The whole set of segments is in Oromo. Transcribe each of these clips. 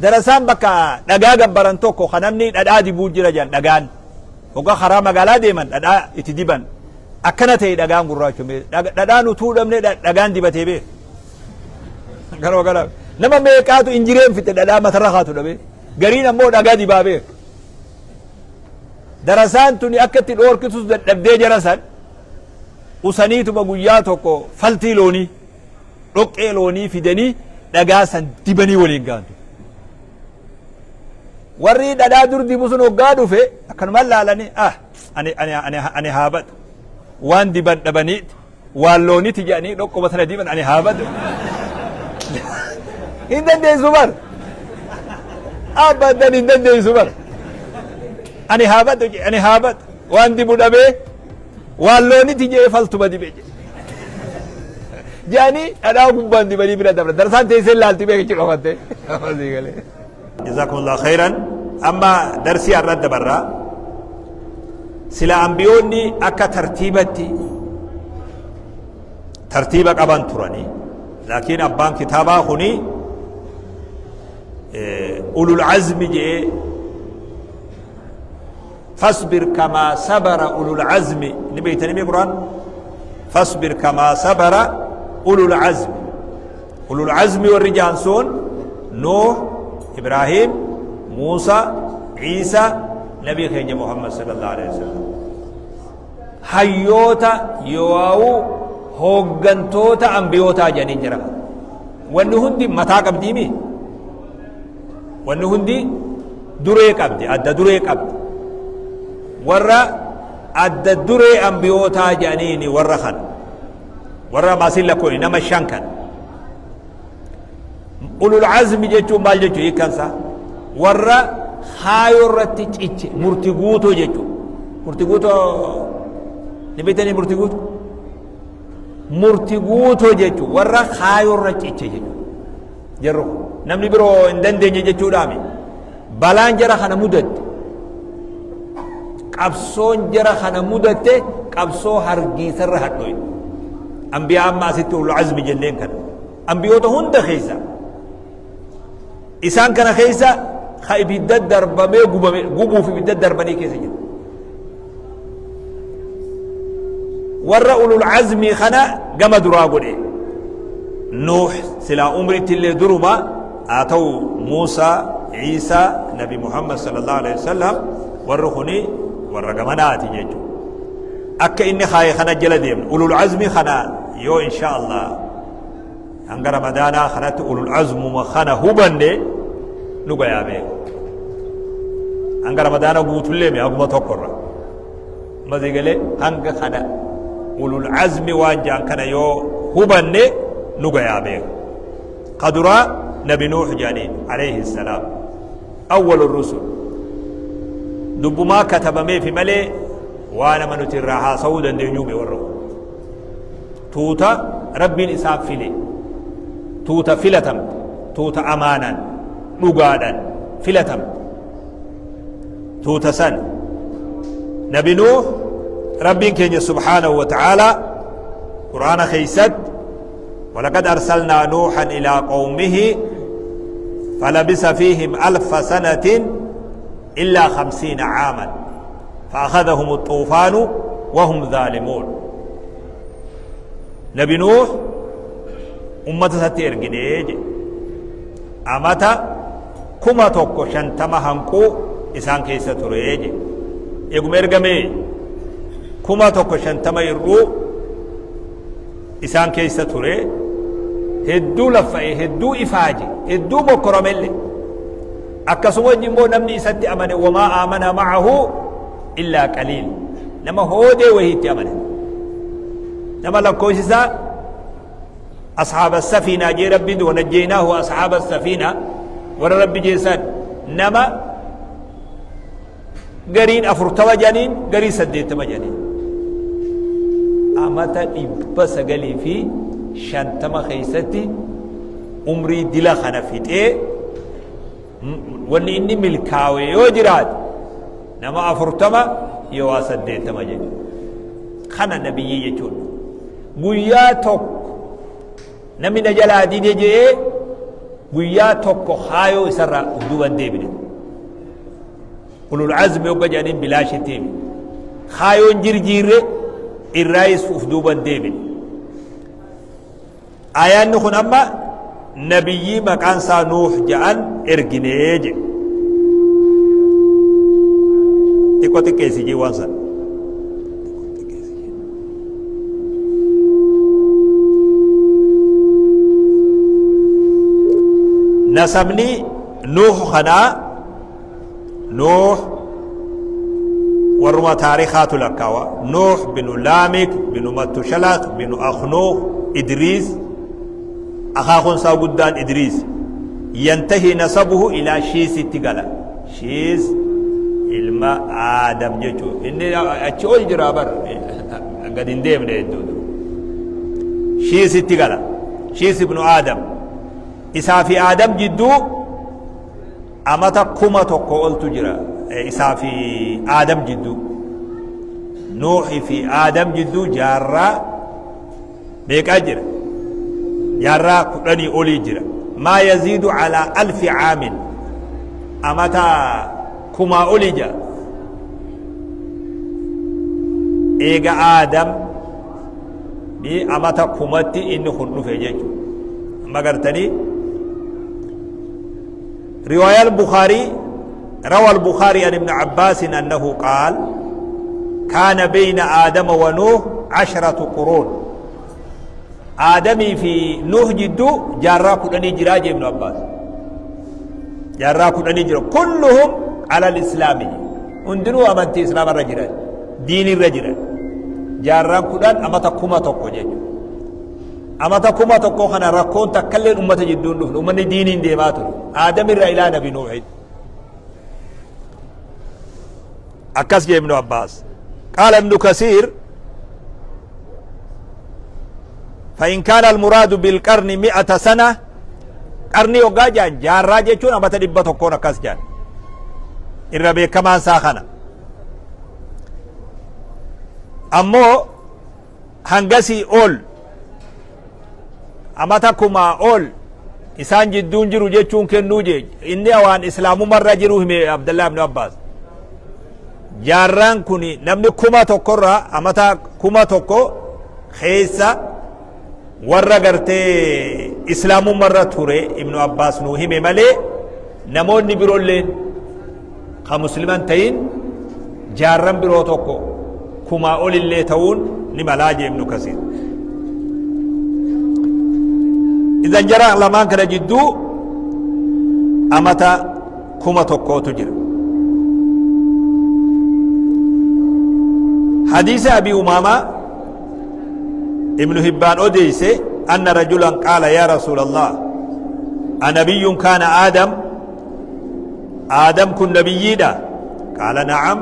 Darasaan bakka dhagaa gabbaran tokko kan namni dhadhaa dibuu jira jedhan dhagaan. Hoggaa karaa magaalaa deeman dhadhaa itti diban. Akkana ta'e dhagaan gurraachome. Dhadhaan utuu dhabne dhagaan dibatee beeku. Garoo gara nama meeqaatu injireen fixe dhadhaa matarra kaatu dhabe. Gariin ammoo dhagaa dibaa beeku. Darasaan tuni akka itti dhoorkitus dadhabdee jara san usaniituma guyyaa tokko faltii loonii dhoqqee loonii fidanii dhagaa san dibanii waliin gaantu. Warri dhadhaa dur dibu sun hoggaa dhufe akkanumaan laalanii ah ani ani ani ani haa badu waan diban dhabaniiti waan looniti jedhanii dhoqquma sana diban ani haa badu. Hin dandeessu bar. Abadan hin dandeessu bar. Ani haa badu ani haa badu waan dibu dhabee waan looniti jedhee faltuma dibe jedhe. Jedhanii dhadhaa gubbaan dibanii bira dabra. Darsaan teessee laalti beekichi qabatte. Jazakumullah khairan. Amma darsii har'a dabarraa. Sila ambiyoonni akka tartiibatti tartiiba qaban turanii. Laakiin abbaan kitaabaa kuni ulul azmi jedhee fasbir kamaa sabara ulul azmi ni beektanii mee Qur'aan fasbir kamaa sabara ulul azmi ulul azmi warri jaan sun Nuh, Ibrahim, Musa, Isa, Nabii keenya Muhammad sallallahu alaihi wasallam. Hayyoota yoo'u hooggantoota ambiyootaa jedhaniin jira. Wanni hundi mataa qabdiimi. Wanni hundi duree qabdi, adda duree qabdi. Warra adda duree ambiyootaa jedhaniini warra kana. Warra maasiin lakkooni nama shan kan. Ulul azmi jechuun maal jechuu hiikkansa? Warra haayoo irratti ciche murti guutoo jechuu. Murti guutoo ni beektanii murti guutoo? Murti guutoo jechuu warra haayoo irra ciche jechuu. Jarru namni biroo hin dandeenye jechuudhaami. Balaan jara kana mudatte. Qabsoon jara kana mudatte qabsoo hargiisarra hadhoye. Ambiyaa amma asitti ulul azmi jenneen kana. Ambiyoota hunda keessa isaan kana keessa ka ibidda darbamee gubame gubuuf ibidda darbanii keessa jira. Warra ulul azmii kana gama duraa godhe. Nuuh silaa umritti illee duruma haa ta'u Muusaa, Iisaa, Nabi Muhammad sallallahu alaihi wasallam warri kuni warra gamanaati jechuudha. Akka inni kaaye kana jala deemna. Ulul azmii kana yoo insha Allah hanga ramadaanaa kanatti ulul azmuma kana hubanne nu gayaa beeku. Hanga ramadaana guutullee mi haguma tokkorra. Masii galee hanga kana ulul azmi waan jaan kana yoo hubanne nu gayaa beeku. Ka duraa Nabi Nuuh jaaniin alayhi salaam. Awwalu rusul. Dubbumaa katabameefi malee waa nama nuti irraa haasawuu dandeenyuu mi warra kun. Tuuta Rabbiin isaan file. Tuuta filatamte. Tuuta amaanaan dhugaadhaan filatamte. Tuuta san. Nabi Nuuh Rabbiin keenya subhaanahu wa ta'aalaa Qur'aana keessatti ولقد أرسلنا نوحا إلى قومه فلبث فيهم ألف سنة إلا 50 عاما فأخذهم الطوفان وهم ظالمون. نبي نوح أمة ستي إرجنيج أمتا كما توكو شنتما هنكو إسان كيسة تريج يقوم إرجمي كما توكو شنتما يرو إسان كيسة تري هدو لفأي هدو إفاجي هدو مكرمل أكسو جنبو نمني ستي أمني وما آمن معه إلا قليل نما هودي وهي تأمني نما لكوشسا أصحاب السفينة جي ربي ونجيناه أصحاب السفينة ور ربي جيسان نما قرين أفرتوا جانين قرين سديتوا جانين أمتا إبس قلي في شانتما خيستي عمري دلا خنفيت إيه واللي إني ملكاوي يوجرات نما أفرتما يوا سديتما جانين خنا نبي يجون قويا توك نمي نجلا دي جي Guyyaa tokko haayoo isarraa uf duuban deebine. Ulul azmi hogga jedhaniin bilaashitti himi. Haayoon jirjiirre irraayis uf duuban deebine. Aayaanni kun amma nabiyyii maqaan isaa Nuuh ja'an erginee jedhe. Xiqqoo xiqqeessi jee waan sana. Nasabni Nuuh kanaa, Nuuh warruma taarikaatu lakkaawa. Nuuh binu Laamik binu Mattushalaq binu Akhnuuh Idriis, akaakuun isaa guddaan Idriis. Yantahi nasabuhu ilaa Shiisitti gala. Shiis ilma Aadam jechuudha. Inni achi ol jira bar, gad hin deemne hedduutu. Shiisitti gala. Shiis ibnu Aadam. Isaa fi Aadam jidduu amata 1000 oltu jira. Isaa fi Aadam jidduu. Nuuhi fi Aadam jidduu jaarraa meeqaa jira? Jaarraa 10 olii jira. Maa yaziidu alaa alfi caamin. Amata kumaa olii jira. Eega Aadam ni amata kumatti inni kun dhufe jechuudha. Amma gartanii riwaayaan Bukhaarii, روى البخاري عن ابن عباس أنه قال كان بين آدم ونوح 10 قرون. آدمي في نوح جدو جارا كدني جراج ابن عباس، جارا كدني جرا، كلهم على الإسلام، اندنو أمنتي إسلام الرجل دين الرجل. جارا كدن أمتا كما تقو جيجو، أمتا كما تقو خنا ركون تكلن أمة جدون دفن أمني دين ديماتر آدم الرئيلان نبي نوح. أكس ابن عباس. قال ابن كثير فإن كان المراد بالقرن 100 سنة، قرني وقاجا جارا جيتون أما تدبا تكون أكس جان الربي كمان ساخنا. أمو هنغسي أول أما تكما أول إسان جدون جرو جيتون كنو جي إني أوان إسلام مرة جروه عبد الله بن عباس. Jaarraan kuni namni kuma tokkorraa amata kuma tokko keessa warra gartee islaamummarra ture Ibnu Abbaas nuu hime malee namoonni biroolleen ka musliman ta'in jaarran biroo tokko kumaa olillee ta'uun ni malaa jee Ibnu Kasiir. Idan jara lamaan kana jidduu amata kuma tokkootu jira. حديث أبي أمامة ابن هبان أديس أن رجلا قال يا رسول الله أنبي كان آدم؟ آدم كن نبينا؟ قال نعم،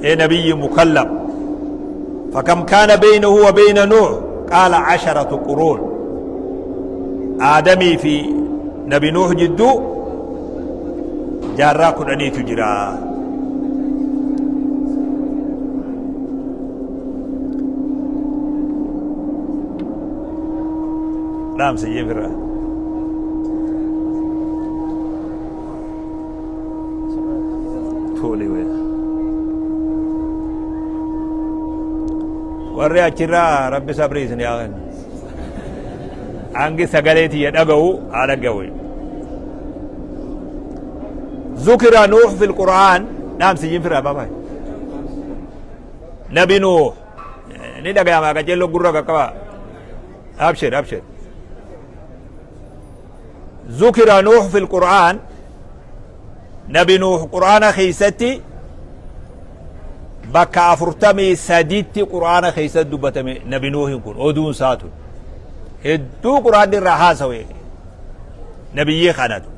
أي نبي مكلم. فكم كان بينه وبين نوح؟ قال 10 قرون. آدمي في نبي نوح جدو جارا كن أني تجرا. نعم سيجي تولي وين warri achirraa rabbi sabrii isin yaa kennu. Hangi sagalee tiyya dhaga'u haa dhaga'u. Zukira Nuuh fil Qur'aan. Naam sijin fira baba. Nabi Nuuh ni dhaga'ama qajeello gurra qaqqaba. Abshir abshir. Zukira Nuuh fil Qur'aan. Nabi Nuuh Qur'aana keessatti bakka 43tti Qur'aana keessatti dubbatame. Nabi Nuuhin kun oduun isaatu hedduu Qur'aanni irraa haasawe. Nabiyyii kanatu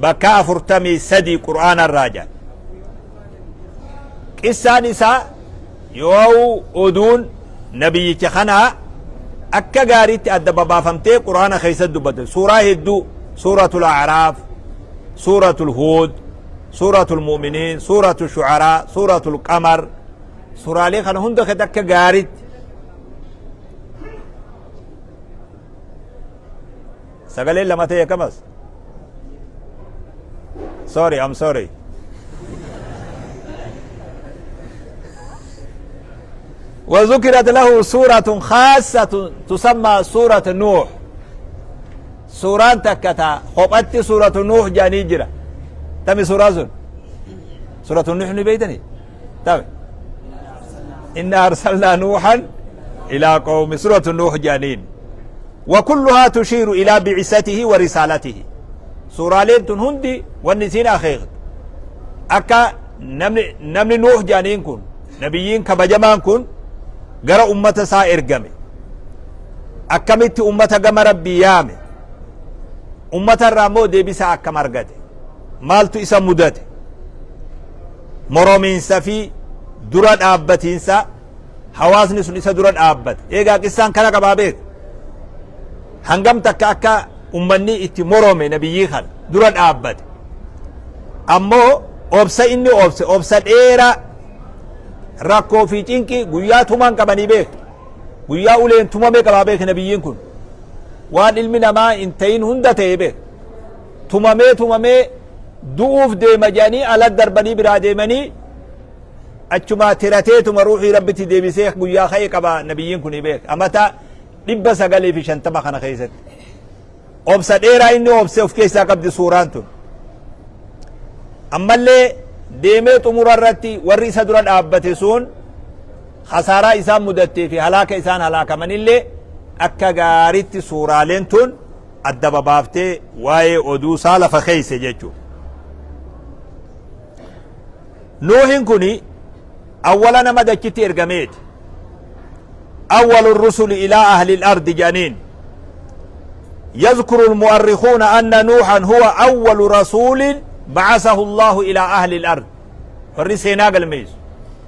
bakka 43 Qur'aana irraa jira. Qissaan isaa yoo oduun nabiyyicha kanaa akka gaariitti adda babaafamtee Qur'aana keessatti dubbate. Suuraa hedduu, suuratul A'raaf, suuratul Huud, suuratul Mu'miniin, suuratul Shu'araa, suuratul Qamar, suuraalee kana hunda keessatti akka gaariitti Sagaleen lama ta'e akkamas. Sorry, I'm sorry. وذكرت له سورة خاصة تسمى سورة نوح. سورة تكتا خبأت سورة نوح جاني جرا. تمي سورة زن. سورة نوح نبيتني. تمي. إنا أرسلنا نوحا إلى قوم سورة نوح جانين. وكلها تشير إلى بعثته ورسالته. سورة لين هندي والنسين أخير. أكا نمني نوح جانين كن نبيين كبجمان كن gara ummata isaa ergame akkamitti ummata gama rabbii yaame ummata irraa immoo deebisa akkam argate maaltu isa mudate moromiinsa fi dura dhaabbatiinsa hawaasni sun isa dura dhaabbate eegaa qissaan kana qabaa beek hangam takka akka ummanni itti morome nabiyyii kana dura dhaabbate ammoo obsa inni obse obsa dheeraa rakkoo fi cinqii guyyaa tumaan qabanii beek guyyaa uleen tumamee qabaa beek nabiyyiin kun waan ilmi namaa hin ta'in hunda ta'e beek tumamee tumamee du'uuf deema jedhanii ala darbanii biraa deemanii achumaa tirateetuma ruuxii rabbitti deebisee guyyaa ka'e qaba nabiyyiin kun beek amata 950 kana keessatti obsa dheeraa inni obse of keessaa qabdi suuraan tun ammallee deemee xumura irratti warri isa dura dhaabbate sun khasaaraa isaan mudattee fi halaaka isaan halaakamanillee akka gaaritti suuraaleen tun adda babaaftee waa'ee oduu isaa lafa keeyse jechuudha. Nuuhin kuni awwala nama dachitti ergameeti. أول الرسل إلى أهل الأرض جانين. يذكر المؤرخون أن نوحا هو أول رسول بعثه الله إلى أهل الأرض. وري سينا قلميز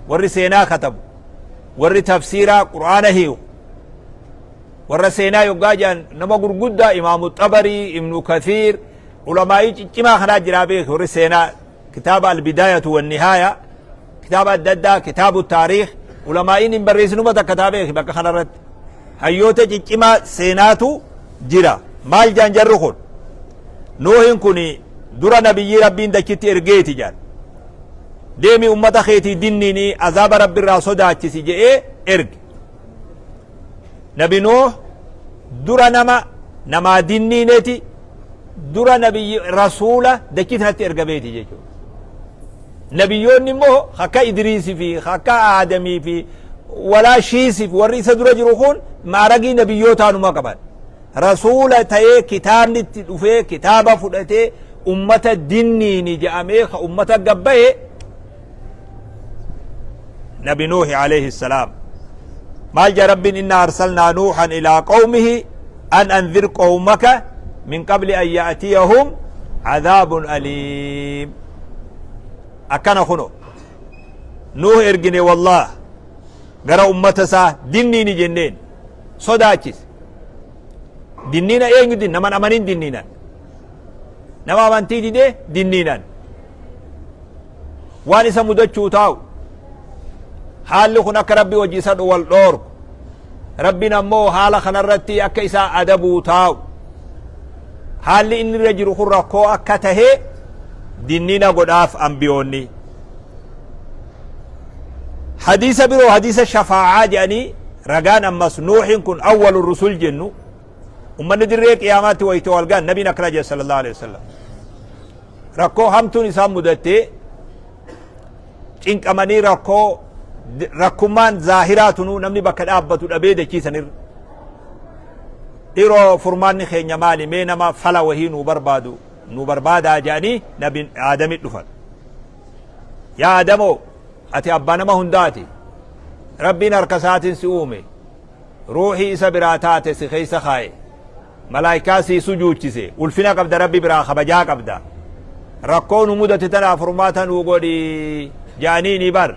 وري سينا كتب وري تفسير قرآنه وري سينا يقاجا نما قرقودة إمام الطبري ابن كثير علماء اجتماع خنا جرابيه وري سينا كتاب البداية والنهاية كتاب الددة كتاب التاريخ علماء بريس نمتا كتابه بك خنرت هيوت اجتماع سيناتو جرا مال جان جرخون نوحن كوني dura nabiyyi rabbiin dachitti ergeeti jaan deemi ummata keetii dinniini azaaba rabbi irraa sodaachisi je'ee erge nabi Nuuh dura nama namaa dinniineeti dura nabiyyi rasuula dachii tanatti ergameeti jechuudha nabiyyoonni immoo akka Idriisii fi akka Aadamii fi walaa Shiisii fi warri isa dura jiru kun maaragii nabiyyootaanuma qaban rasuula ta'ee kitaabni itti dhufee kitaaba fudhatee ummata dinniini jedhamee ka ummata gabbaye nabi Nuuhi alayhi salaam maal jaa rabbiin inna arsalnaa nuuhan ilaa qawmihi an anzir qawmaka min qabli an ya'tiyahum cadaabun aliim akkana kuno Nuuh ergine wallah gara ummata isaa dinniini jenneen sodaachise dinniina eenyu din naman amanin dinniinan nama amantii didee dinniinan waan isa mudachuu taa'u haalli kun akka rabbi wajji isa wal dhoorku rabbiin ammoo haala kanarratti akka isaa adabuu taa'u haalli inni irra jiru kun rakkoo akka tahee dinniina godhaaf ambiyoonni hadiisa biroo hadiisa shafaacaa jedhanii ragaan ammas nuuhin kun awwalu rusul jennu ummanni dirree qiyaamaatti wayita wal gahan nabiin akkana jedhe sallallahu alaihi wasallam rakkoo hamtuun isaan mudattee cinqamanii rakkoo rakkummaan zaahiraa tunuu namni bakka dhaabbatu dhabee dachiisanirra dhiiroo furmaanni keenya maali mee nama fala wahii nuu barbaadu nuu barbaadaa jedhanii nabiin aadamit dhufan yaa aadamoo ati abbaa nama hundaati rabbiin harka isaatiin si uume ruuxii isa biraa taate si keessa kaaye malaayikaa si sujuuchise ulfina qabda rabbi biraa kabajaa qabda rakkoo nu mudate tanaaf furmaata nuu godhi jedhanii ni bar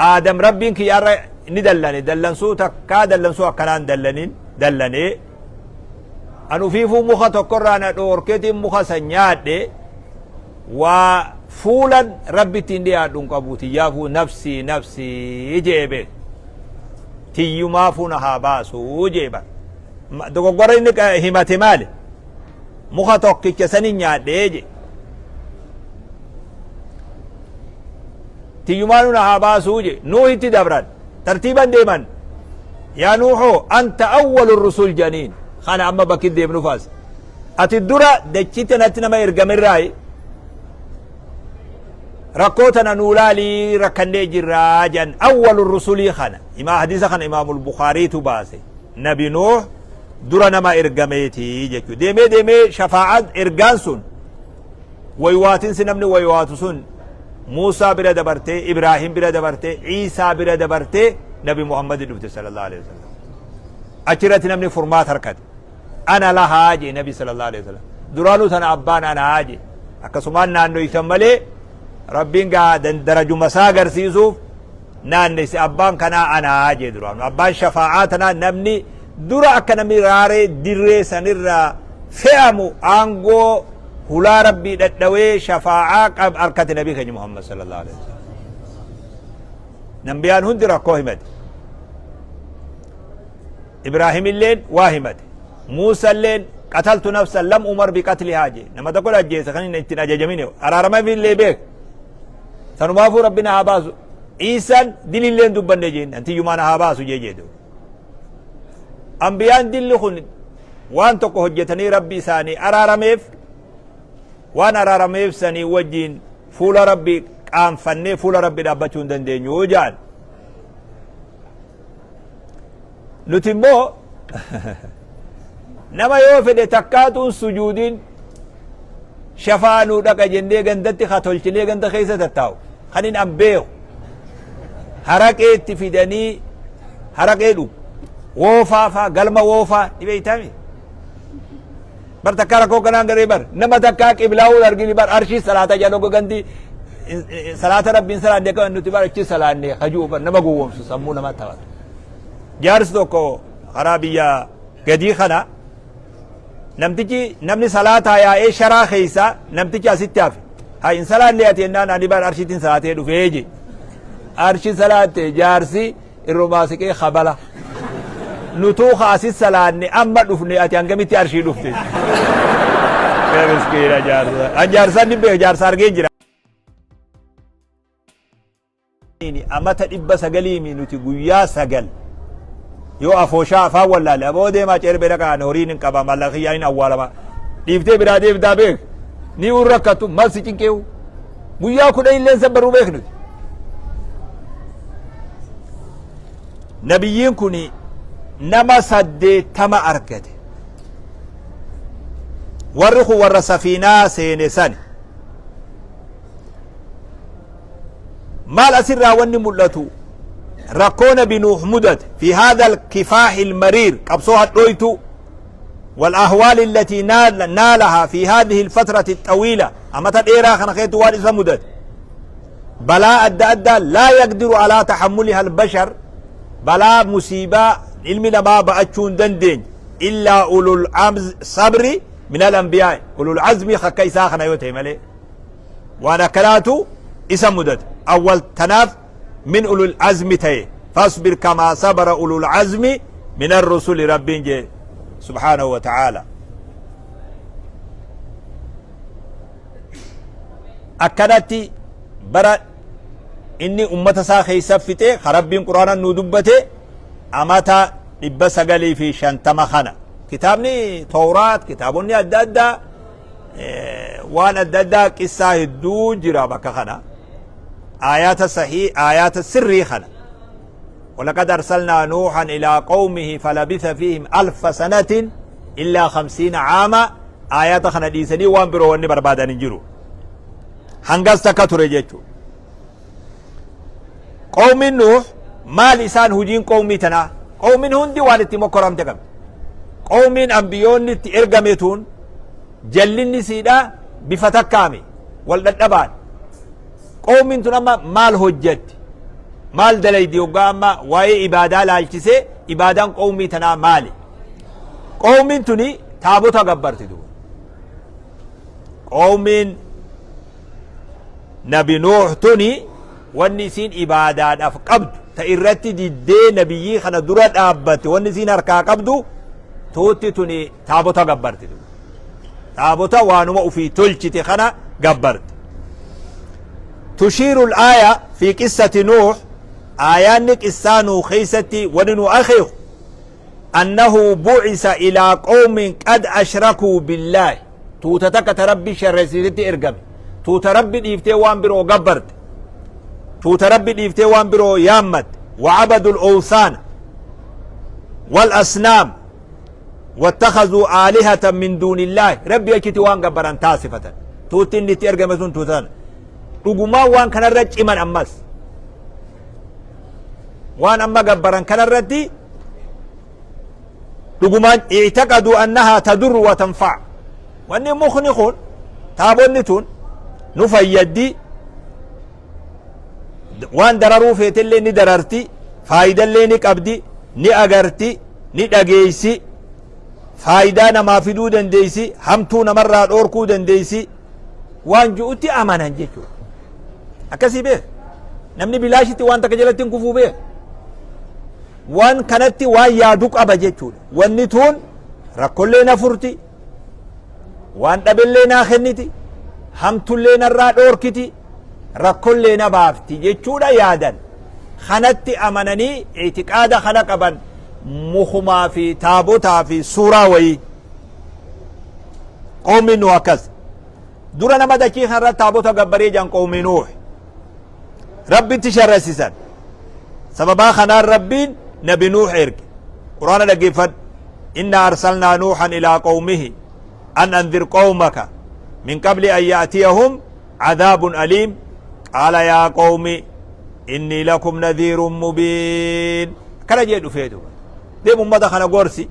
aadam rabbiin kiyyaarra ni dallane dallansuu takkaa dallansuu akkanaan dallanin dallanee an ufiifuu muka tokkorraa na dhoorkeetiin muka san nyaadhe waa fuulan rabbittiin dhiyaadhu hin qabu tiyyaafuu nafsii nafsii jee beek tiyyumaafuu na haa baasuu jee bar Dogoggora inni himate maali? Muka tokkicha sanin nyaadhee je. Tiyyumaanu na haa baasuu je. Nuuhitti dabran. Tartiiban deeman. Yaa Nuuhoo, anta awwalu rusul janiin. Kana amma bakki deemnu faas. Ati dura dachii tanatti nama ergamerraayi. Rakkoo tana nuu laalii, rakkannee jirraa jedhan. Awwalu rusulii kana. Imaa hadiisa kana Imaamul Bukhaariitu baase. Nabi Nuuh dura nama ergameeti jechuudha. Deemee deemee shafaa'aan ergaan sun, waywaatinsi namni waywaatu sun, Muusaa bira dabartee, Ibraahim bira dabartee, Iisaa bira dabartee Nabi Muhammad dhufte sallallahu alaihi wasallam. Achirratti namni furmaata harkate. Ana lahaa jee Nabi sallallahu alaihi wasallam. Duraanuu tana abbaan anaa jee. Akkasumaan naannoysan malee, Rabbiin gaa darajuma isaa agarsiisuuf naannesse. Abbaan kanaa anaa jee duraanuu. Abbaan shafaa'aa tanaa, namni dura akka namni raaree dirree sanirraa fe'amu, aangoo hulaa Rabbii dhadhawee shafaa'aa qab harkate Nabii keenya Muhammad sallallahu alaihi wasallam. Nambiyaan hundi rakkoo himate. Ibraahim illeen waa himate. Muusa illeen qataltu nafsan lam umar bi qatlihaa jee. Nama tokko ajjeese kan inni ittiin ajajamine araaramaaf illee beek. Sanumaafuu Rabbi na haa baasu. Iisaan dililleen dubbanne jeen, antiyyumaa na haa baasu jee jedhu. Ambiyaan dilli kun waan tokko hojjetanii Rabbi isaanii araarameef, waan araarameef sanii wajjiin fuula Rabbi qaanfannee fuula Rabbi dhaabbachuu hin dandeenyu jedhan. Nuti immoo nama yoo fedhe takkaatuun sujuudiin shafaa nuu dhaqa jennee gandatti haa tolchinee ganda keessa tattaa'u kan hin an beeku haraqee itti fidanii haraqee dhugu, woofaa faa, galma woofaa ni beeytaami. Bar takkaa rakkoo kanaan garee bar nama takkaa qiblaa'uun argini bar arshii salaata jedhan gandi salaata Rabbiin salaanne akka nuti bar achi salaanne hajuu bar nama gowwoomsu, sammuu nama taphatu. Jaarsi tokko karaa biyya gadii kana namtichi namni salaataa yaa'ee sharaa keessa namtichi asitti hafe. Haa, hin salaanne ati jennaan, ani bar arshiitiin salaatee dhufee je. Arshi salaatte jaarsi irrumaa siqee kabala. Nutuu ka asit salaanne amma dhufne, ati hangamitti arshii dhufte? Miskiina jaarsa. An jaarsaan ni beeka, jaarsa argee jira. Amata 900 nuti guyyaa 9 yoo afooshaa afaan wallaale aboo deemaa cerbee dhaqaan horiin hin qaba, mallaqiyyaan hin awwaalama, dhiiftee biraa deemtaa beek ni un rakkattu mal si cinqeewu guyyaa 10 illee san baruu beek nuti. Nabiyyiin kun nama 80 argate. Warri kun warra safiinaa seene sani. Maal asirraa wanni mul'atu? Rakkoo Nabi Nuuh mudate fi haadha alkifaahi almariir, qabsoo hadhooytu, والأهوال التي نالها في هذه الفترة الطويلة، أما ديرا خنا خيتو وان إسا مدت بلاء أدى أدى لا يقدر على تحملها البشر، بلاء مصيبة علم ما بأتشون دندين إلا أولو الصبر من الأنبياء، أولو العزم خكيسا خنا يوتي مالي وانا كلاتو إسا مدت أول تناف من أولو العزم تي. فاصبر كما صبر أولو العزم من الرسل، ربين جي سبحانه وتعالى. Akkanatti bara inni ummata isaa keessa fixe, Rabbiin Quraana nu dubbate amata 950 kana. Kitaabni Tawraat, kitaabonni adda addaa, waan adda addaa, qissaa hedduu jira bakka kana. Aayaata sahii, aayaata sirrii kana. ولقد أرسلنا نوحا إلى قومه فلبث فيهم ألف سنة إلا 50 عاما. آيات خنا ديسني وان برو واني بربادان جرو hangas takka ture jechuudha. Qawmiin Nuux maal isaan hujiin qawmii tanaa? Qawmiin hundi waan itti mokkoramte qabdi. Qawmiin ambiyoonni itti ergame tun jallinni siidhaa bifa takkaami wal dhadhabaan. Qawmiin tun amma maal hojjetti? Maal dalaydi? Hoggaa amma waa'ee ibaadaa laalchisee ibaadaan qawmii tanaa maali? Qawmiin tuni taabota gabbarti duuba. Qawmiin Nabi Nuux tuni wanni isiin ibaadaadhaaf qabdu ta irratti diddee nabiyyii kana dura dhaabbatte, wanni isiin harkaa qabdu Tuutti tuni taabota gabbarti. Taabota waanuma ufii tolchite kana gabbarti. تشير الآية في قصة نوح، آيان قصة نوح خيستي وننو أخيه، أنه بعث إلى قوم قد أشركوا بالله. توتتك تربي شرسيتي إرقم، توت ربي ديفتي وان برو قبرت، توت ربي ديفتي وان برو يامت، وعبدوا الأوثان والأصنام واتخذوا آلهة من دون الله. ربي يكتي وان قبران تاسفة توتين دي ترقمتون توتان dhugumaa waan kanarra ciman. Ammas waan amma gabbaran kanarratti dhugumaan i'taqaduu annahaa tadurru wa tanfac. Wanni mukni kun, taabonni tun nu fayyaddi, waan dararuu feetellee ni dararti, faayidallee ni qabdi, ni agarti, ni dhageeysi, faayidaa namaa fiduu dandeeysi, hamtuu namarraa dhoorkuu dandeeysi waan ju'utti amanan jechuudha. Akkasii beek, namni bilaashitti waan takka jalatti hin kufuu beek, waan kanatti waan yaadu qaba jechuudha. Wanni tun rakkollee na furti, waan dhabellee naa kenniti, hamtullee narraa dhoorkiti, rakkollee na baafti jechuudha yaadan. Kanatti amananii itiqaada kana qaban mukumaa fi taabotaa fi suuraa wayii. Qoomi nu akkas dura nama dachii kanarra taabota gabbaree jan qoomi Nuux Rabbitti sharrasisan. Sababaa kanaan Rabbiin Nabi Nuux erge. Quraana dhaggeeffadhu: inna arsalnaa Nuuxan ilaa qawmihi an anzir qawmaka min qabli an ya'tiyahum cadaabun aliim, qaala yaa qawmi innii lakum nadhiirun mubiin. Akkana jee dhufee duba: deem, ummata kana gorsi.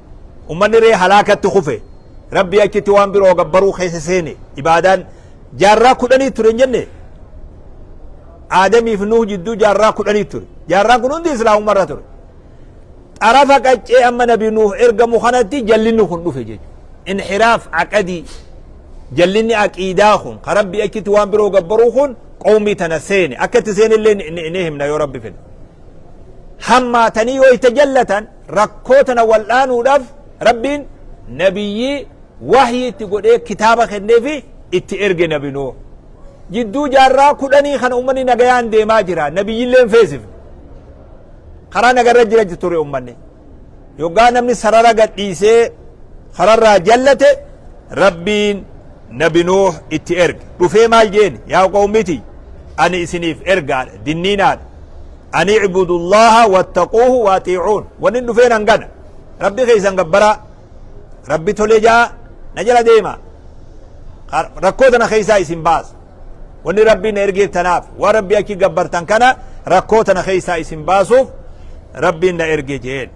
Ummanni ree halaakatti kufe, Rabbii achitti waan biroo gabbaruu keessa seene. Ibaadaan jaarraa 10 ture hin jenne? Aadamiif Nuh jidduu jaarraa 10 ture. Jaarraan kun hundi islaamumarra ture. Xarafa qaccee amma Nabi Nuh ergamu kanatti jallinni kun dhufe jechuudha. Inhiraaf aqadii, jallinni aqiidaa kun ka Rabbii achitti waan biroo gabbaruu kun qawmii tana seene. Akka itti seene illee ni himna yoo Rabbi fedhe. Hammaatanii yoo itti jallatan, rakkoo tana wal'aanuudhaaf Rabbiin nabiyyii wahyii itti godhee kitaaba kenneefi itti erge Nabi Nuh. Jidduu jaarraa 10 kana ummanni nagayaan deemaa jira. Nabiyyillee hin feesifne, karaa nagarra jira ture ummanni. Yoggaa namni sarara gadhiisee kararraa jallate, Rabbiin Nabi Nuh itti erge. Dhufee maal jeen? Yaa qawmiti, ani isiniif ergaadha, dinniinaadha. Ani icbudullaha wattaquuhu waaxiicuun. Wanni dhufeen hangana: Rabbi keessan gabbaraa, Rabbi tole jaa na jala deema, rakkoo tana keessaa isin baasa. Wanni Rabbiin na ergeef tanaaf, waan Rabbi achi gabbartan kana rakkoo tana keessaa isin baasuuf Rabbiin na erge jeen.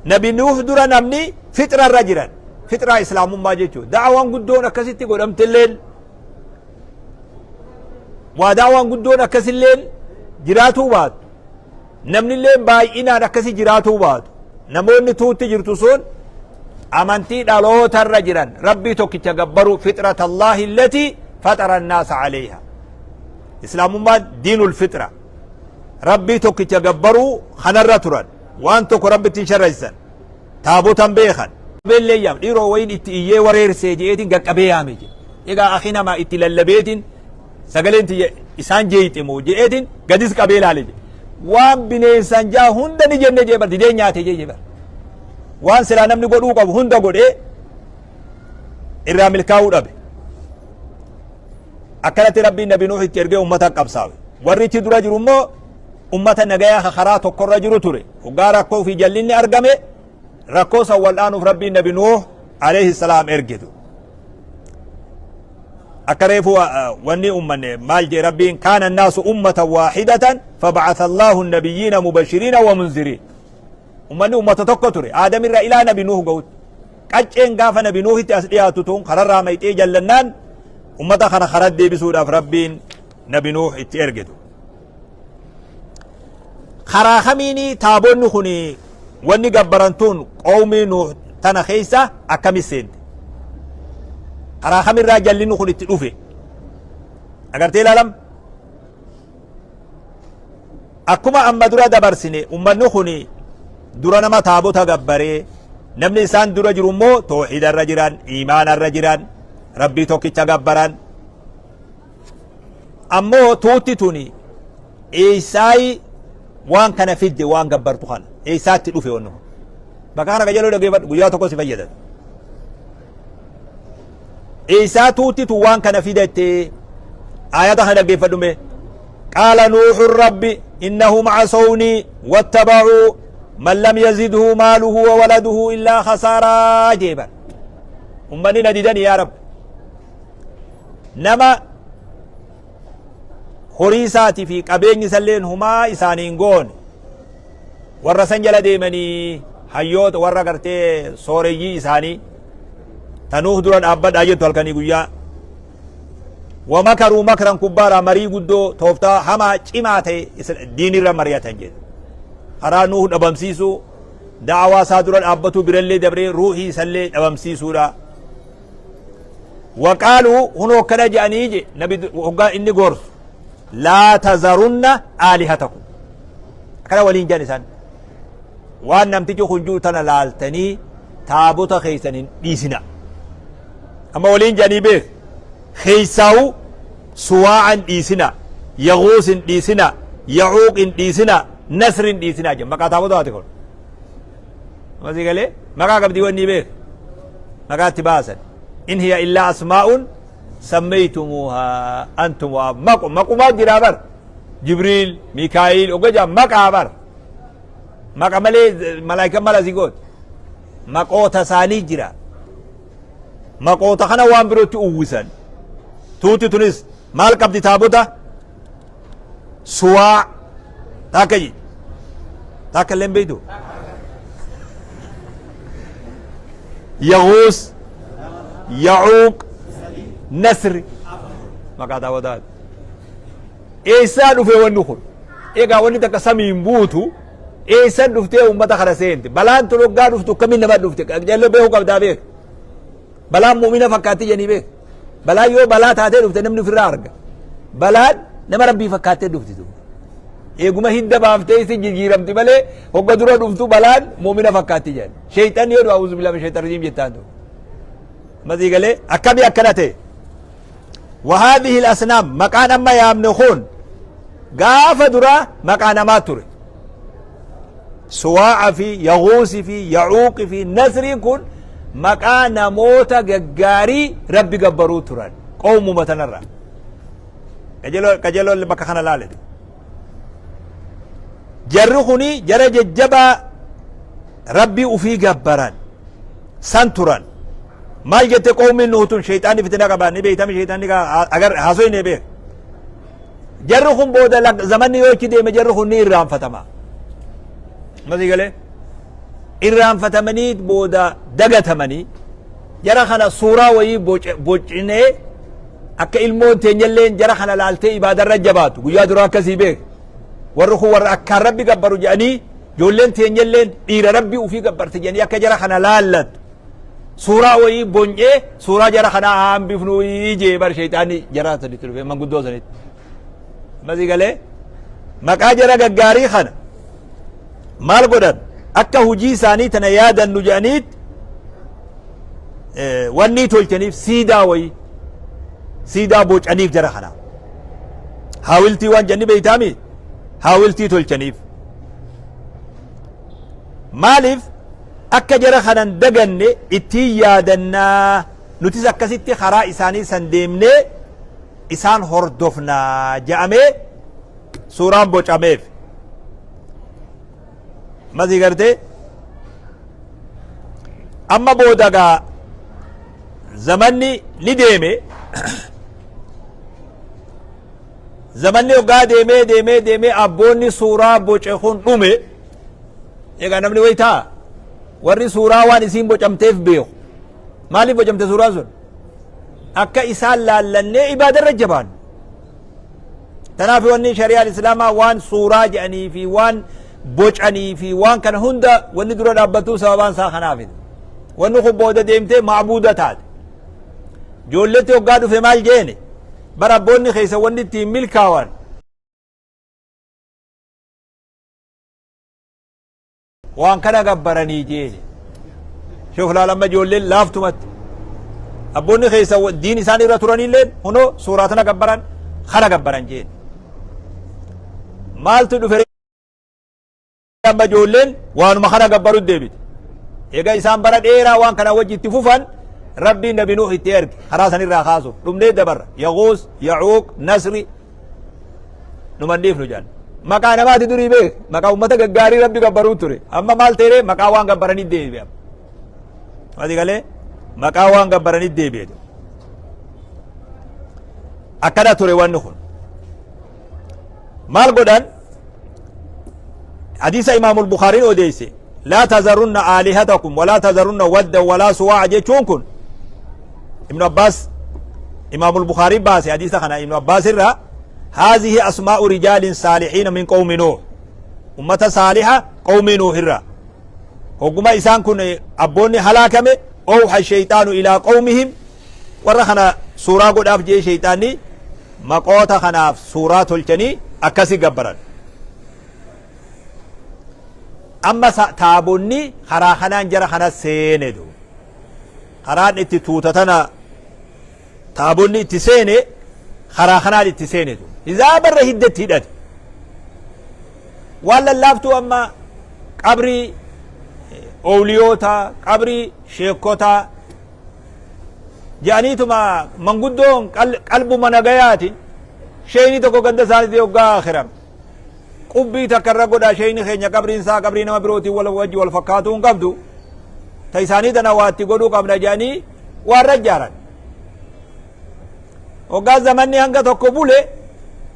Nabi Nuuf dura namni fixra irra jiran, fixraa islaamummaa jechuudha. Da'awaan guddoon akkasitti godhamtilleen, waa da'awaan guddoon akkasilleen jiraatuu baatu, namnillee baay'inaan akkasi jiraatuu baatu, namoonni tuutti jirtu sun amantii dhalootarra jiran, Rabbii tokkicha gabbaruu, fixrat Allaahi allatii faxara annaasa calayha. Islaamummaan diinul fixra, Rabbii tokkicha gabbaruu kanarra turan. Waan tokko Rabbitti hin sharraysan, taabotan beekan. Beellee yaam dhiiroo wayin itti iyyee wareersee je'eetiin gaqqabee yaame jedhe. Egaa akhi namaa itti lallabeetiin sagaleen tiyya isaan jeeyxe moo je'eetiin gadis qabee laale jedhe. Waan bineensan jaa hunda ni jenne jee bar, didee nyaate jee bar. Waan silaa namni godhuu qabu hunda godhee irraa milkaa'uu dhabe. Akkanatti Rabbiin Nabi Nuux itti ergee ummata qabsaawe. Warri itti dura jiru immoo ummata nagayaa karaa tokkorra jiru ture. Hoggaa rakkoo fi jallinni argame, rakkoo san wal'aanuuf Rabbiin Nabi Nuux alayhi salaam ergetu. Akka reefu wanni ummanne maal jee Rabbiin? Kaana annaasu ummatan waahidatan fabacatha Allahu nabiyyiina mubashiriina wa munziriin. Ummanni ummata tokko ture Aadamirra ilaa Nabi Nuuh ga'utti. Qacceen gaafa Nabi Nuuhitti as dhiyaatu tun kararraa mayxee jallannaan, ummata kana karaa deebisuudhaaf Rabbiin Nabi Nuuh itti ergetu. Karaa kamiini taabonni kun, wanni gabbarantuun qawmii Nuuh tana keessa akkami seente? Karaa kamirraa jallinni kun itti dhufe? Agartee ilaalam, akkuma amma dura dabarsine, ummanni kun Dura nama taabota gabbaree, namni isaan dura jiru immoo toohida irra jiran, iimaana irra jiran, Rabbii tokkicha gabbaran. Ammoo tuutti tuni eessaayi waan kana fidde? Waan gabbartu kana eessaatti dhufe wanni kun? Bakka kana qajeeloo dhaggeeffadhu, guyyaa tokko si fayyada. Eessaa tuutti tun waan kana fidatte? Aayata kana dhaggeeffadhu mee. Qaala Nuuxun rabbi innahum casawnii wattabacuu man lam yazidhu maaluhu wa waladuhu illaa khasaaraa jee. Bar ummanni na didani, yaa Rabbi, nama horii isaatii fi qabeenyi isalleen humaa isaanii hin goone warra san jala deemanii, hayyoota warra gartee sooreyyii isaanii tanuuf dura dhaabbadhaa jettu halkanii guyyaa. Wamakaruu makran kubbaaraa, marii guddoo tooftaa hamaa cimaa ta'e diinirra mari'atan jedhe. Karaa Nuuh dhabamsiisuu, da'awaa isaa dura dhaabbatuu birallee dabree ruuhii isallee dhabamsiisuudha. Waqaaluu, hunoo akkana jedhanii je nabi hoggaa inni gorsu, laa tazarunna aalihatakum, akkana waliin jedhan isaan. Waan namtichi kun jiru tana laaltanii taabota keessan hin dhiisina. Amma waliin jedhanii beek, keessaa'u Suwaa'an dhiisina, Yaguus hin dhiisina, Yacuuq hin dhiisina, Nasr hin dhiisina jedhan. Maqaa taabotaati kun. Masii galee maqaa qabdii wanni beek, maqaa itti baasan. In hiya illaa asmaa'un sammeeytumuuhaa antum waa maqu maqumaa jiraa bar. Jibriil, Mikaa'il ogga jedhan maqaa bar. Maqa malee malaayikaan mala si gooti. Maqoota isaanii jira. Maqoota kana waan birootti uwwisan. Tuuti tunis maal qabdi? Taabota Suwaa takka ji takka illee hin beektu. Yaguus, Yacuuq, Nasri maqaa taabotaati. Eessaa dhufe wanni kun? Egaa wanni takka samiin buutu eessan dhuftee uummata kana seente? Balaan tun hoggaa dhuftu akkamiin nama dhufte? Qajeello beekuu qabdaa beek. Balaan mu'mina fakkaatti jedhanii beek. Balaan yoo balaa taatee dhufte namni ofirraa arga. Balaan nama Rabbii fakkaattee dhufti tun. Eeguma hidda baaftee isin jijjiiramti malee hogga dura dhuftu balaan mu'mina fakkaatti jedhan. Sheeyxanni yoo du'a auzu billahi min sheeyxan rajiim jettaan tun. Masii galee akkamii akkana ta'e? Wahaadhihi asnaam, maqaan amma yaamne kun gaafa duraa maqaa namaa ture. Suwaa'a fi Yaguusi fi Yacuuqi fi Nasriin kun maqaa namoota gaggaarii Rabbi gabbaruu turan qawmuma tanarraa. Qajeeloo bakka kana laale. Jarri kuni jara jajjabaa Rabbii ufii gabbaran san turan. Maal jette qawmiin Nuh tun? Sheyxaanni fitina qaba ni beeytami, sheyxaanni agar haasoo hin beek. Jarri kun booda zamanni yoo itti deeme jarri kun ni irraanfatama. Masii galee irraanfatamanii booda dagatamanii, jara kana suuraa wayii bocinee akka ilmoon teenyalleen jara kana laaltee ibaadarra jabaatu guyyaa duraa akkasii beek. Warri kun warra akkaan Rabbi gabbaru jedhanii, ijoolleen teenyalleen dhiira Rabbi ufii gabbarte jedhanii akka jara kana laallattu suuraa wayii bonyee, suuraa jara kanaa haa hambifnu jee bar. Sheexaanni jara sanitti dhufe, manguddoo sanitti. Masii galee maqaa jara gaggaarii kana maal godhan? Akka hujii isaanii tana yaadannu jedhaniit wanni tolchaniif, siidaa wayii, siidaa bocaniif jara kana. Haawiltii waan jenni beeytaami, haawiltii tolchaniif. Maaliif? Akka jara kanan daganne ittiin yaadannaa, nutis akkasitti karaa isaanii san deemnee isaan hordofnaa je'amee suuraan bocameef. Masii gartee amma booda gaa zamanni ni deeme. Zamanni hoggaa deemee deemee deemee abboonni suuraa boce kun dhume. Egaa namni wayi ta'a, warri suuraa waan isiin bocamteef beeku, maaliif bocamte suuraan sun? Akka isaan laallannee ibaadarra jabaannu. Tanaaf wanni shari'aan Islaamaa waan suuraa jedhanii fi waan bocanii fi waan kana hunda wanni dura dhaabbattuu sababaan isaa kanaafidha. Wanni kun booda deemtee ma'buuda taate. Ijoolletti hoggaa dhufe maal jeene? Bara abboonni keessa wanni ittiin milkaawan Waan kana gabbaranii jeeni. Shuf laal amma ijoolleen laaftumatti. Abboonni keessa diin isaan irra turanillee hunoo suuraa tana gabbaran kana gabbaran jeeni. Maaltu dhufe amma ijoolleen waanuma kana gabbaru deebite. Egaa isaan bara dheeraa waan kana wajji itti fufan, Rabbiin Nabi Nuh itti erge karaa sanirraa kaasuuf. Dhumnee dabarra. Yaguus, Yacuuq, Nasri numan dhiifnu jedhan. Maqaa namaati durii beek, maqaa ummata gaggaarii Rabbi gabbaruu ture. Amma maal ta'e? Maqaa waan gabbaranii deebi'e. Mati galee maqaa waan gabbaranii deebi'e. Akkana ture wanni kun. Maal godhan? Hadiisa Imaamul Bukaariin odeesse. Laa tazarunna aalihatakum walaa tazarunna wadda walaa suwaa'a jechuun kun Ibnu Abbaas, Imaamul Bukaarii baase hadiisa kana Ibnu Abbaas irraa. Haazihi asmaa'u rijaalin saalihiina min qawmi Nuuh, ummata saaliha qawmi Nuuh irraa. Hogguma isaan kun abboonni halaakame, owha shayxaanu ilaa qawmihim, warra kana suuraa godhaaf jee shayxaanni maqoota kanaaf suuraa tolchanii akkasi gabbaran. Amma taabonni karaa kanaan jara kana seene du. Karaan itti tuuta tana taabonni itti seene, karaa kanaan itti seene du. Hizaabarra hiddatti hidhate. Waan lallaaftuu amma qabrii oowliyoota, qabrii sheekotaa jedhaniituma manguddoon qalbuma nagayaatiin sheeyni tokko ganda isaaniitti hoggaa akhiram qubbii takka irra godhaa, sheeyni keenya qabriin isaa qabrii nama birootiin wal wajji wal fakkaatuu hin qabdu, ta isaanii tana waa itti godhuu qabna jedhanii waan rajjaaran. Hoggaa zamanni hanga tokko bule,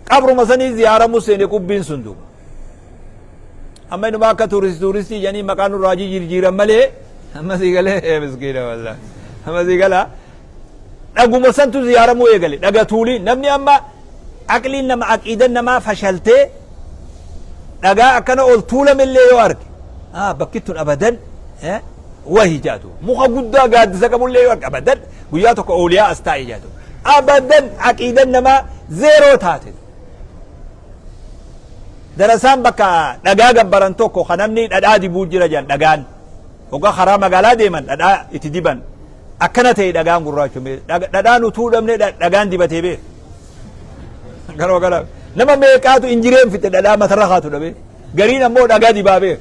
qabruma sanii ziyaaramu seene qubbiin sun duuba. Amma inuma akka tuuristii jedhanii maqaa nurraa jijjiiran malee, amma sii galee miskiina wallah, amma sii galaa dhaguma santu ziyaaramuu eegale. Dhaga tuulii namni amma aqliin nama, aqiidan namaa fashaltee, dhagaa akkana ol tuulamellee yoo arge, bakki tun abadan wahi jaatu. Muka guddaa gaaddisa qabullee yoo arge, abadan guyyaa tokko ooliyaa as taa'e jaatu. Abadan aqiidan namaa zeeroo taate. Darasaan bakka dhagaa gabbaran tokko kan namni dhadhaa dibuu jira jedhan, dhagaan hoggaa karaa magaalaa deeman dhadhaa itti diban akkana ta'e, dhagaan gurraachome, dhadhaan utuu dhabne dhagaan dibatee beek. Garoo gara nama meeqaatu injireen fixe dhadhaa matarra kaatu dhabe, gariin ammoo dhagaa dibaa beek.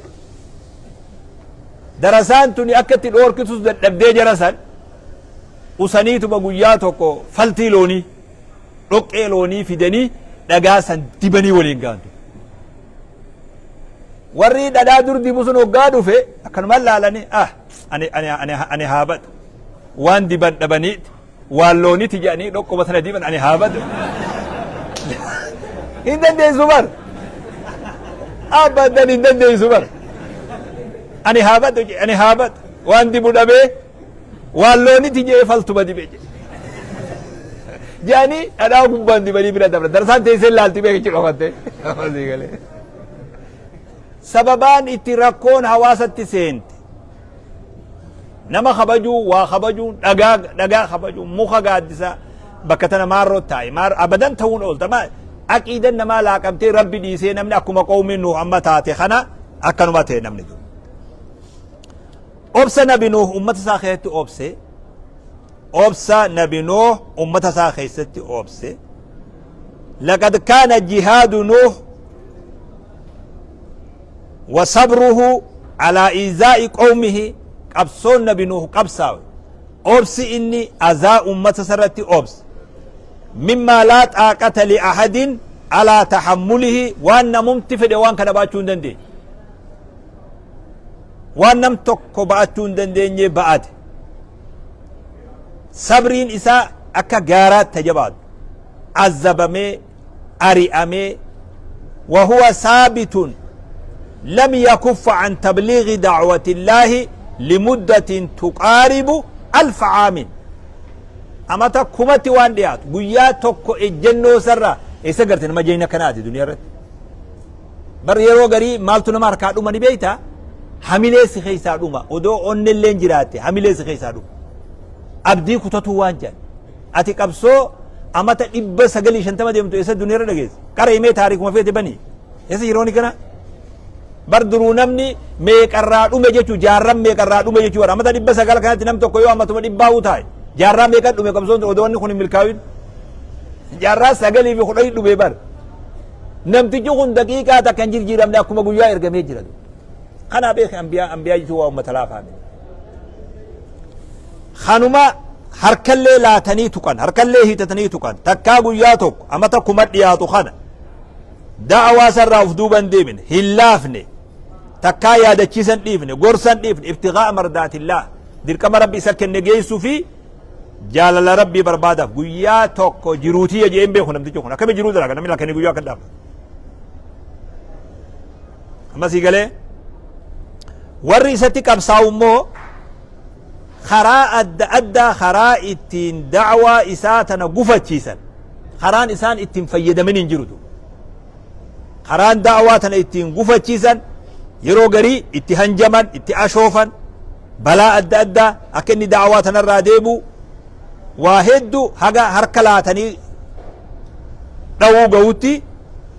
Darasaan tuni akka itti dhoorkitus dadhabdee, jara san usaniituma guyyaa tokko faltii loonii, dhoqqee loonii fidanii dhagaa san dibanii waliin gaantu. Warri dhadhaa dur dibu sun hoggaa dhufe akkanumaan laalanii, ah, ani ani ani ani haa badu, waan diban dhabaniiti waan looniti jedhanii dhoqquma sana diban, ani haa badu, hin dandeessu bar, abadan hin dandeessu bar, ani haa badu, ani haa badu, waan dibu dhabee waan looniti jedhee faltuma dibe jedhanii dhadhaa gubbaan dibanii bira dabra. Darsaan teessee laalti beekichi dhokatte. Sababaan itti rakkoon hawaasatti seente, nama kabajuu, waa kabajuun, dhagaa dhagaa kabajuun, muka gaaddisa bakka tana maarroo taa'e maar abadan ta'uun oolta ma aqiidan namaa laaqamtee Rabbi dhiisee namni akkuma qawmiin Nuuh amma taate kana akkanuma ta'e namni dur. Obsa Nabi Nuuh ummata isaa keessatti obse, obsa Nabi Nuuh ummata isaa keessatti obse. Laqad kaana jihaadu Nuuh wa sabruhu alaa iizaa'i qawmihi, qabsoon Nabi Nuuh qabsaawe, obsi inni azaa ummata isarratti obse, mimmaa laa xaaqata li ahadin alaa tahammulihi, waan namumti fedhe waan kana baachuu hin dandeenye, waan nam tokko ba'achuu hin dandeenye ba'ate. Sabriin isaa akka gaaraatti tajabaatu, azabamee ari'amee, وهو ثابت لم يكف عن تبليغ دعوة الله لمدة تقارب 1000 عام. Amata kumatti waan dhiyaatu guyyaa tokko ejjennoo sarra eessa garte nama jeyna kanaati duniyaa irratti. Bar yeroo garii maaltu nama harkaa dhuma ni beeyta? Hamilee si keessaa dhuma. Odoo onnelleen jiraatte hamilee si keessaa dhuma. Abdii kutatuu waan jedhan. Ati qabsoo amata 950 deemtu eessa duniyaa irra dhageesse? Qara himee taariikuma feete banii. Eessa yerooni kana? Bar duruu namni meeqarraa dhume jechuu, jaarran meeqarraa dhume jechuu. Bara amata 900 kanatti nam tokko yoo amatuma dhibbaa'uu taa'e, jaarraa meeqa dhume qabsoon odoo wanni kun hin milkaa'in? Jaarraa 910 dhume bar. Namtichi kun daqiiqaa takka hin jirjiiramne, akkuma guyyaa ergamee jira. Kanaa beeki, ambiyaa jechuun waa ummata laafaa miti. Kanuma harkallee laatanii tuqan, harkallee hiitatanii tuqan, takkaa guyyaa tokko amata 1000 dhiyaatu kana da'awaa sarraa uf duuba hin deemine, hin laafne, takkaa yaadachiisan dhiifne, gorsan dhiifne. Ibtigaa mardaatillaah, dirqama Rabbi isa kenne geessuu fi jaalala Rabbii barbaadaaf guyyaa tokko jiruutiyya jeen beeku. Namtichi kun akkami jiruu dalaga? Namni lakkanii guyyaa akka dhaabu ammasii galee. Warri isatti qabsaa'u immoo karaa adda addaa, karaa ittiin da'waa isaa tana gufachiisan, karaan isaan ittiin fayyadamin hin jirutu. Karaan da'waa tana ittiin gufachiisan, yeroo garii itti hanjaman, itti ashoofan, balaa adda addaa akka inni da'waa tanarraa deebu waa hedduu, haga harka laatanii dhawuu ga'utti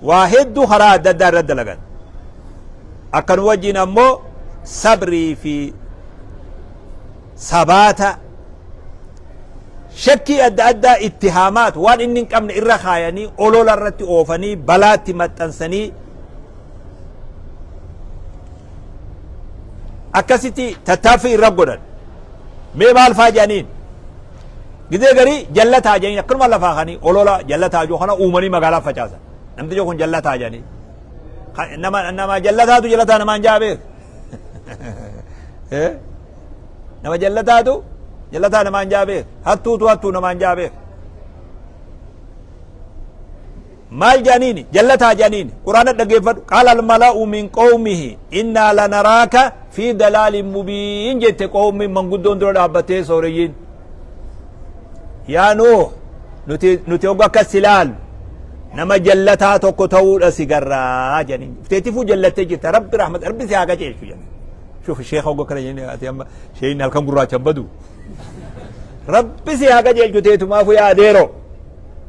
waa hedduu karaa adda addaa irratti dalagan. Akkanu wajjin ammoo sabrii fi sabaata, shakkii adda addaa, ittihaamaat waan inni hin qabne irra kaayanii, olola irratti oofanii, balaatti maxxansanii, akkasitti tattaaffii irra godhan. Mee maal faa jedhaniin? Gizee garii jallataa jedhaniin, akkanuma lafaa kanii olola jallataa jiru kana uumanii magaalaa facaasan. Namtichi kun jallataa jedhanii, nama jallataatu jallataa namaan jaa beek. Nama jallataatu jallataa namaan jaa beek. Hattuutu hattuu namaan jaa beek. Maal jedhaniini? Jallataa jedhaniini. Quraana dhaggeeffadhu. Qaala almala'u min qawmihi innaa lanaraaka fi dalaalin mubiin jette qawmi manguddoon dura dhaabbattee, sooreyyiin. Yaa Nuuh, nuti hogga akkas ilaalu nama jallataa tokko ta'uudha si garraa jedhaniin. Teetifuu jallattee jirta, Rabbi rahmat, Rabbi si haa qajeelchu jedhan. Shuf, sheekha hogga kana jedhanii, ati amma sheeyni halkan gurraacha hin badu. Rabbi si haa qajeelchu, teetumaafu yaa adeero.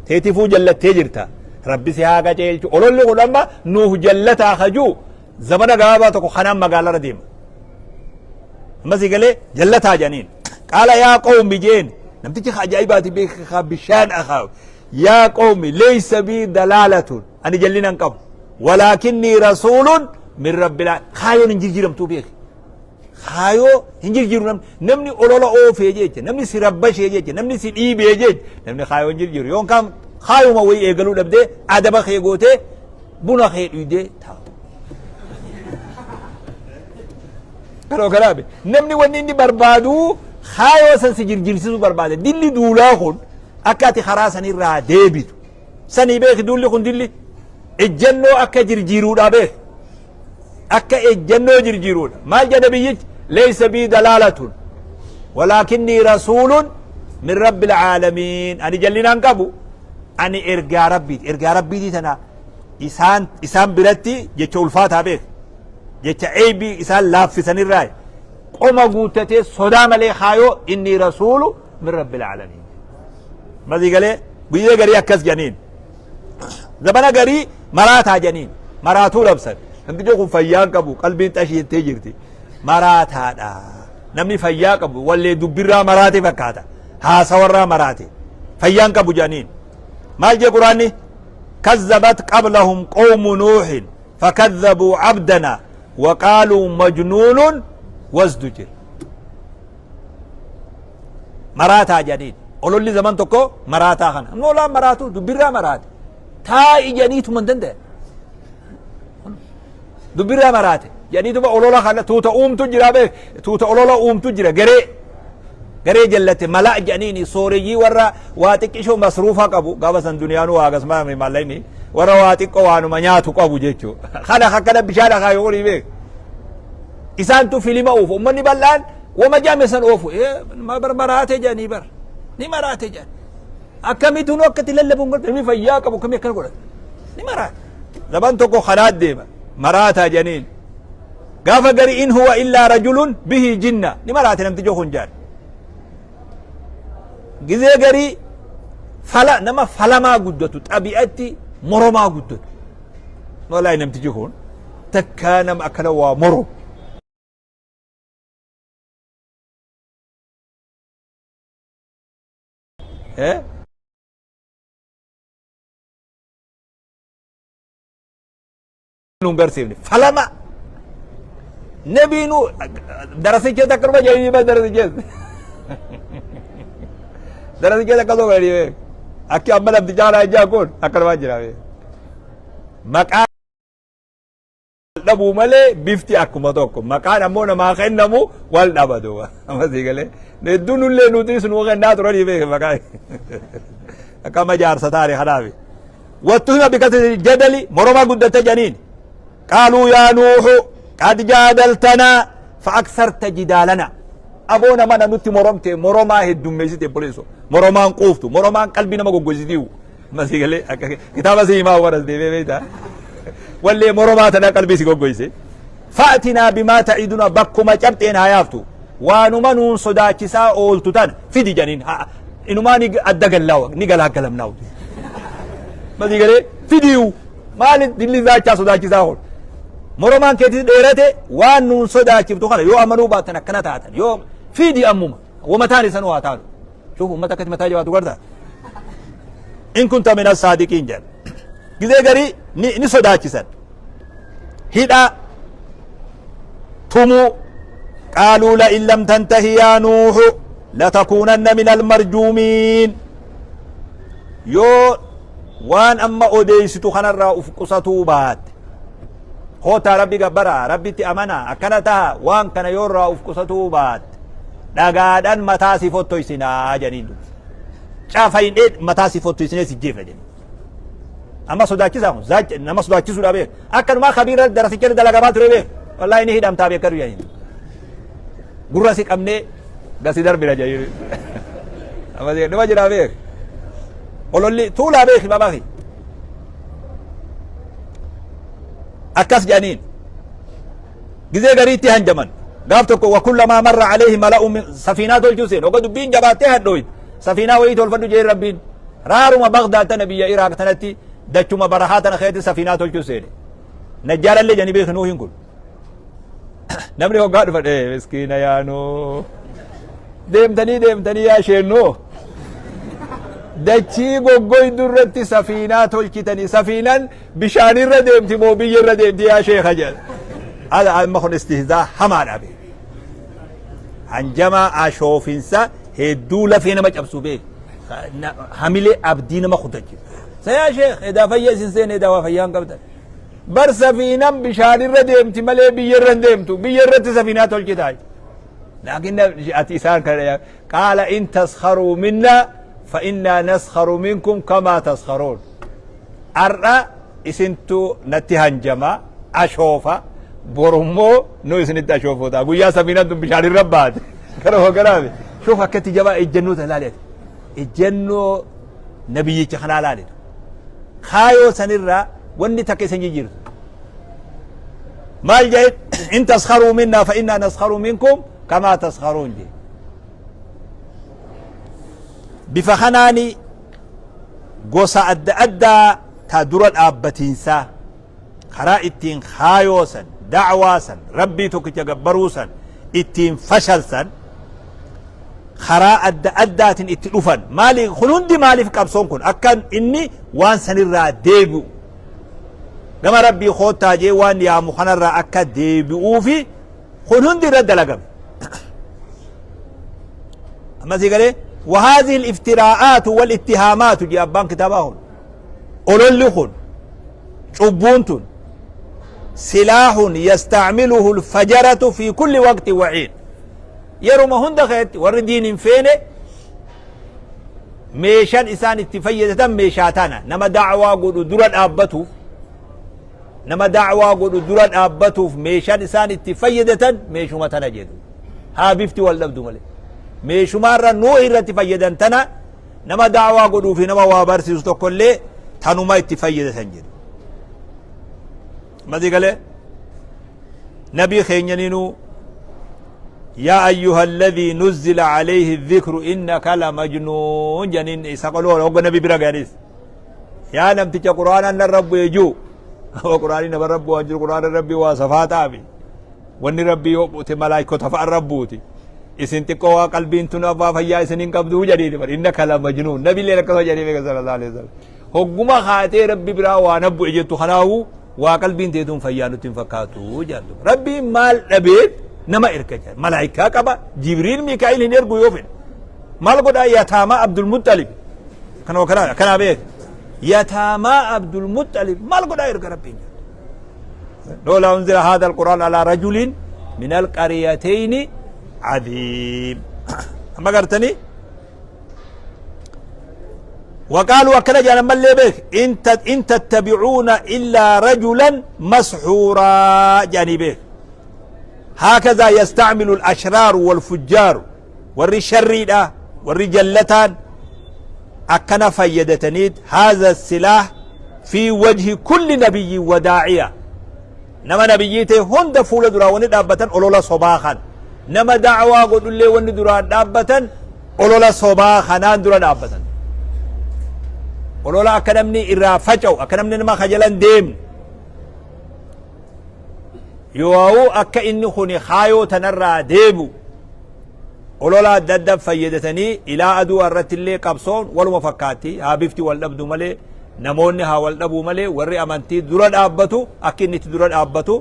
Teetifuu jallattee jirta. Rabbi si haa qajeelchu. Ololli kun amma Nuuh jallataa kajuu zamana gabaabaa tokko kanaan magaalarra deema. Amma si galee, jallataa jedhaniin. Qaala yaa qawmi jeen, namtichi ajaa'ibaati beekaa bishaan akaa. Yaa qawmi, leeysa bii dalaalatun, ani jallina hin qabu. Walaakinnii rasuulun min rabbil, kaayoon hin jijjiiramtuu beeki. Kaayoo hin jijjiiru namni. Namni olola oofee jecha, namni si rabbashee jecha, namni si dhiibee jecha, namni kaayoo hin jijjiiru. Yoon kaan kaayuma wayii eegaluu dhabdee, adaba kee gootee, buna kee dhuydee taa'u. Kanoo kanaafi namni wanni inni barbaadu kaayoo san si jirjirsisuu barbaada. Dilli duulaa kun akka ati karaa sanirraa deebitu. Sanii beeki, duulli kun dilli ejjennoo akka jirjiiruudha beeki. Akka ejjennoo jirjiiruudha. Maal jedha biyyichi? Leeysa bii dalaalatun. Walaakinnii rasuulun min rabbil caalamiin. Ani jallinaan qabu. Ani ergaa Rabbiiti. Ergaa Rabbiitii tana isaan biratti jecha ulfaataa beeki. Jecha eebii isaan laaffisanirraa qoma guuttatee sodaa malee kaayoo inni rasuulu min rabbil caalamiin. Masii galee, guyyaa garii akkas jedhaniin. Zamana garii maraataa jedhaniin. Maraatuu labsan. Namtichi kun fayyaa hin qabu, qalbiin xashii jettee jirti. Maraataadha. Namni fayyaa qabu wallee dubbirraa maraate fakkaata. Haasawarraa maraate. Fayyaa hin qabu jedhaniin. Maal jee Quraanni? Kazzabat qablahum qawmu Nuuhin fakadhabuu abdana waqaaluu majnuunun wasdujir. Maraataa jedhaniin. Ololli zaman tokko maraataa kana. Amma olaan maraatu dubbirraa maraate. Taa'i jedhaniituma hin danda'an. Dubbirraa maraate jedhaniituma olola kana tuuta uumtu jira beek, tuuta olola uumtu jira, garee jallate mala jedhaniini, sooreyyii warra waa xiqqishoo masruufa qabu. Gaafa san duniyaanuu waa akkasuma maallaqni warra waa xiqqoo waanuma nyaatu qabu jechuu. Kana akkana bishaan akaa yoo olii beek, isaantu filima oofu, ummanni bal'aan wama jaame san oofu. Bar maraate jedhanii, bar ni maraate jedhan. Akkamitti nu akkatti lallabuun godhate? Namni fayyaa qabu akkamii akkana godhate? Ni maraate. Zaman tokko kanaat deema maraataa jedhaniin. Gaafa gari in huwa illaa rajulun bihi jinna, ni maraate namtichi kun jedhan. Gizee garii fala nama falamaa guddatu, xabi'atti moromaa guddatu. Wallaahi namtichi kun Takkaa nama akkana waa moro. Eh? Nun garsiifne falama nabiinu darasicha takka dhuma jedhanii ba darasicha takka dhuma jedhanii akki amma namticha kana ijaa kun akkanumaa jira maqaa dhabuu malee bifti akkuma tokko maqaan ammoo namaa kennamu wal dhaba duuba amma sii galee hedduun nullee nutis nuu kennaa turanii beeke maqaa akka amma jaarsa taane kanaafi واتهم بكثرة الجدل مرما قدت جنين قالوا يا نوح قد جادلتنا فأكثرت جدالنا أبونا ما ننتي مرمت مرما هدوم ميزيتي بوليسو مرما قوفتو مرما قلبنا ما قوزيتيو ما سيقلي كتابة سي ما ورس دي بيتا واللي مرما تنا قلبي سي قوزي فأتنا بما تعيدنا بكما جبتين هيافتو وانما نون صداچسا اولتو تن فيدي جنين إنما ني أدقل نقل قلم ما ديغري فيديو مال دلي زاچا صداچسا هول مرمان كيتي ديرته وان نون صداچفتو خلا يو امنو باتن كنا تاتن يو فيدي اموما ومتاني سنو هاتالو شوف امتك متى جواتو غردا إن كنت من الصادقين جل غزي غري ني صداچسن هدا تمو قالوا لئن لم تنتهي يا نوح لتكونن من المرجومين يو وان اما اوديستو خنرا افقصتو بات خوتا ربي غبرا ربي تي امانا اكنتا وان كان يورا افقصتو بات دغادان متاسي فوتويسنا جنين شافين ايد متاسي فوتويسنا سجيفه جنين اما صداچسا زاج نما صداچسو دابه اكن ما خبير درسي كده دلغبات ربي والله اني هدم تابع كرو يعني غراسي قمني غسي درب رجاي اما دي نما جرا بيك قولوا طول بيك بابا في اكاس جانين غزي غريتي هنجمن غافتك وكلما مر عليه ملأ من سفينات الجوسين وقد بين جباتها هدويت سفينة ويت والفدو جاي ربين رارما بغداد نبي عراق تنتي دچوما برهاتنا خيت سفينات الجوسين نجار اللي جاني بيخ نوح يقول نمري هو قاعد فد مسكينة يا نو ديمتني ديمتني يا شينو دچي غوغوي درتي سفينة تولكتني سفينة بشان الردمتي مو بي الردمتي يا شيخ اجل هذا المخن استهزاء حمار ابي هنجما اشوفنسا هدو لفينا ما جبسو بيه حملي ابدينا ما خدج يا شيخ اذا فيا سنسين اذا وفيان قبل بر سفينة بشان الردمتي ملي بي الردمتو بي الرد سفينة تولكتاي لكن اتيسان قال ان تسخروا منا فإنا نسخر منكم كما تسخرون أرى إسنتو نتهنجما أشوفا برمو نو إسنت أشوفو تا قويا سفينة بشار الربات كرهو كرامي شوف أكتي جبا الجنو تلاليت الجنو نبي تخلالاليت خايو سنرى وني تكيسن جيجير ما الجيد إن تسخروا منا فإنا نسخر منكم كما تسخرون جي بفخناني قوسا أدى أدى تدور الأبتينسا خرائتين خايوسا دعواسا ربي تكتجبروسا اتين فشلسا خراء أدى أدى اتلوفا مالي خلوندي مالي في كابسون كن أكن إني وان سنرى ديبو لما ربي خوتا جي وان يا مخنرى أكا ديبو في خلوندي رد لقم أما زي وهذه الافتراءات والاتهامات جي أبان كتابهم أولولخن شبونتن سلاح يستعمله الفجرة في كل وقت وحين يرمى هندخت وردين فين ميشان إسان اتفيدة ميشاتانا نما دعوة قد دران أبتو نما دعوة قد دران أبتو ميشان إسان اتفيدة ميشومتنا جدو ها بيفتي واللبدو ملي ميشومارا نو إرتي فيدن تنا نما دعوة قدو في نما وابرسي ستوكولي تنو ما اتفيدة تنجد ما دي قال نبي خينينو يا أيها الذي نزل عليه الذكر إنك لمجنون جنين إسقلوا لو نبي برغانيس يا نم تيجا قرآن أن الرب يجو Quraanii nama rabbi waan jiru, quraana rabbi waa safaa ta'ami. Wanni rabbi yoo buute malaayikota fa'a rabbuuti. Isin xiqqoo waa qalbiin tun abbaa fayyaa isin hin qabduu jedhiini bar, innaka la majnuun. Nabillee akkasuma jedhee beeka sallallahu alaihi wasallam. Hogguma kaatee rabbi biraa waa nabbu'e jettu, kanaafuu waa qalbiin teetuun fayyaa nutti hin fakkaatu jedhan. Rabbiin maal dhabeet nama erga jedhan? Malaayikaa qaba, Jibriil, Mikaa'il hin ergu yoo fedhe. Maal godhaa yataamaa Abdul Muxalib kanoo kanaa kanaa beek, yataamaa Abdul Muxalib maal godhaa erga rabbiin jedhu? لولا أنزل هذا القرآن على رجل من القريتين عظيم. أما قرتني وقالوا أكل جانا من اللي بك إن تتبعون إلا رجلا مسحورا جاني بك. هكذا يستعمل الأشرار والفجار والرشريدة والرجلتان أكن فيدتنيد هذا السلاح في وجه كل نبي وداعية. نما نبيته هند فول درا وني دابتن أولولا صباحا، نما دعوة قد اللي وني درا دابتن أولولا صباحا درا دابتن أولولا أكنمني إرا فجأو أكنمني نما خجلان ديم يواو أكا إني خوني خايو تنرى ديمو أولولا ددب فيدتني إلى أدو الرت اللي قبصون ولو مفكاتي ها بفتي والأبدو ملي namoonni haa wal dhabuu malee, warri amantii dura dhaabbatu akka inni itti dura dhaabbatu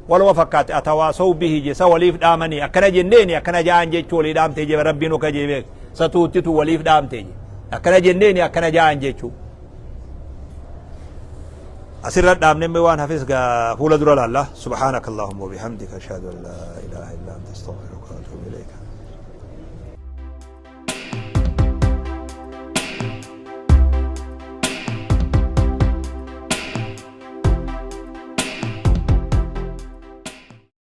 waluma fakkaate. Atawaasaw bihi je, sa waliif dhaamanii akkana jenneeni akkana ja'an jechuu walii dhaamtee je. Rabbiin oka jee beek, sa tuuttitu waliif dhaamtee je, akkana jenneeni akkana ja'an jechuu. Asirra dhaamne, waan hafis gaa fuula dura laalla. Subhaanaka allahumma wabihamdika, ashhadu an laa ilaaha illa anta, astaghfiruka wa atuubu ilayka.